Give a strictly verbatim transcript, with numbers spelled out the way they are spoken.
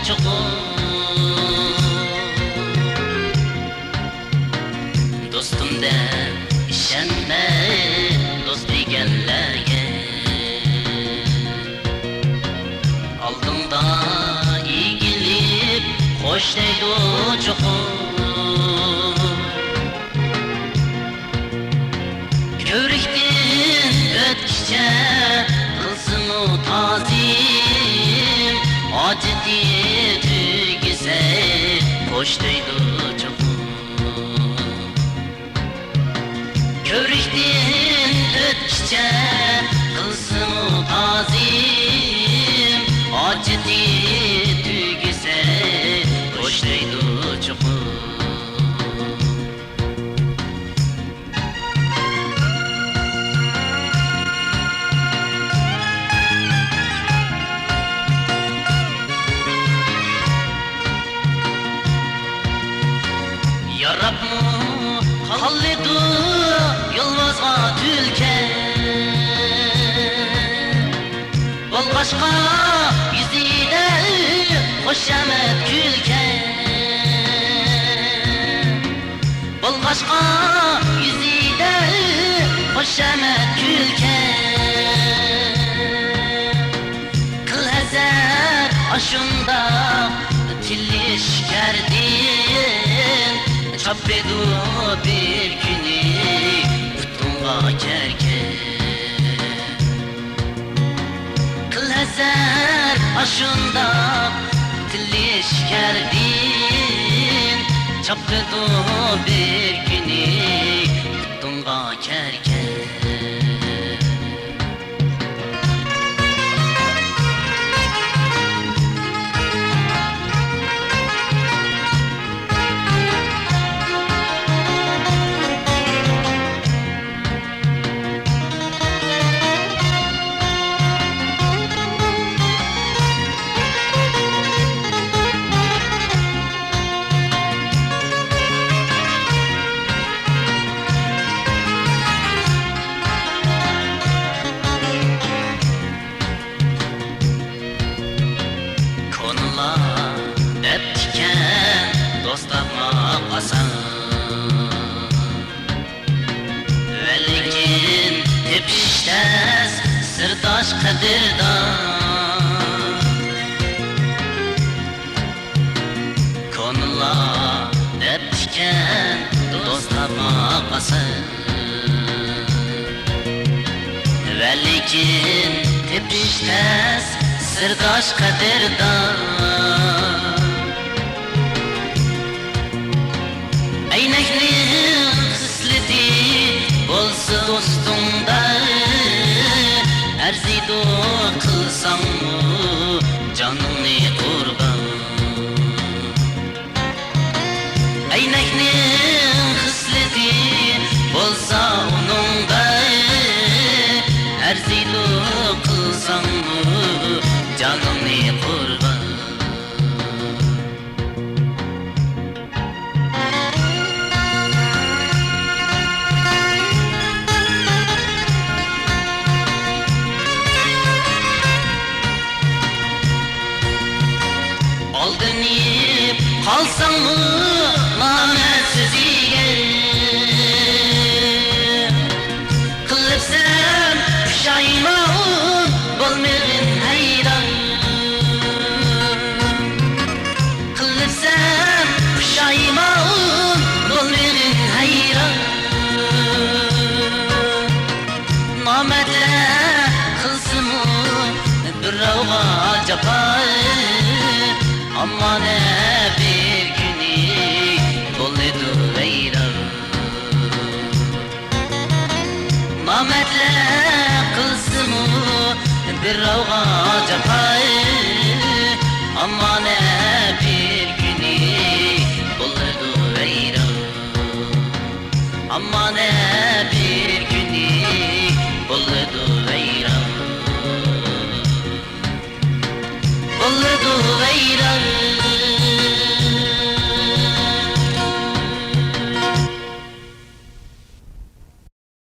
چوقۇم. دوستۇم دەپ ئىشەنمە، دوست دېگەنلەرگە. ئالدىڭدا ئېگىلىپ خوش دەيدۇ چوقۇم. كۆۋرۈكتىن ئۆتكۈچە قىلسىمۇ تازىم، ھاجىتى تۈگىسە خوش دەيدۇ چوقۇم. كۆۋرۈكتىن ئۆتكۈچە قىلسىمۇ تازىم، ھاجىتى تۈگىسە خوش دەيدۇ چوقۇم. ياراپمۇ قالىدۇ يولۋاسقا تۈلكە. بولغاچقا يۈزىدە خۇشامەت كۈلكە. بولغاچقا يۈزىدە خۇشامەت كۈلكە. قىل ھەزەر ئاشۇنداق تىللىشىشكەردىن، چاپىدۇ بىر كۈنى پۇتۇڭغا كەركە. قىل ھەزەر ئاشۇنداق تىللىشىشكەردىن، چاپىدۇ بىر كۈنى پۇتۇڭغا كەركە. كونىلار دەپتىكەن، دوست تاپماق ئاسان. ۋەلىكىن تېپىش تەس، سىرداش قەدىردان. كونىلار دەپتىكەن، دوست تاپماق ئاسان. ۋەلىكىن تېپىش تەس، سىرداش قەدىردان. ئەينەكنىڭ خىسلىتى بولسا دوستۇڭدا، ئەرزىيدۇ قىلساڭمۇ جانىڭنى قۇربان. ئەينەكنىڭ خىسلىتى بولسا ئۇنىڭدا، ئەرزىيدۇ قىلساڭمۇ جانىڭنى قۇربان. ئالدىنىپ قالساڭمۇ نامەرد سۆزىگە، قىلىپسەن پۇشايمان بولمىغىن ھەيران. قىلىپسەن پۇشايمان بولمىغىن ھەيران. نامەردلەر قىلسىمۇ بىراۋغا جاپا، ئەمما نە بىر كۈنى بولىدۇ ۋەيران. نامەردلەر قىلسىمۇ بىراۋغا جاپا، ئەمما نە بىر كۈنى بولىدۇ ۋەيران. ئەمما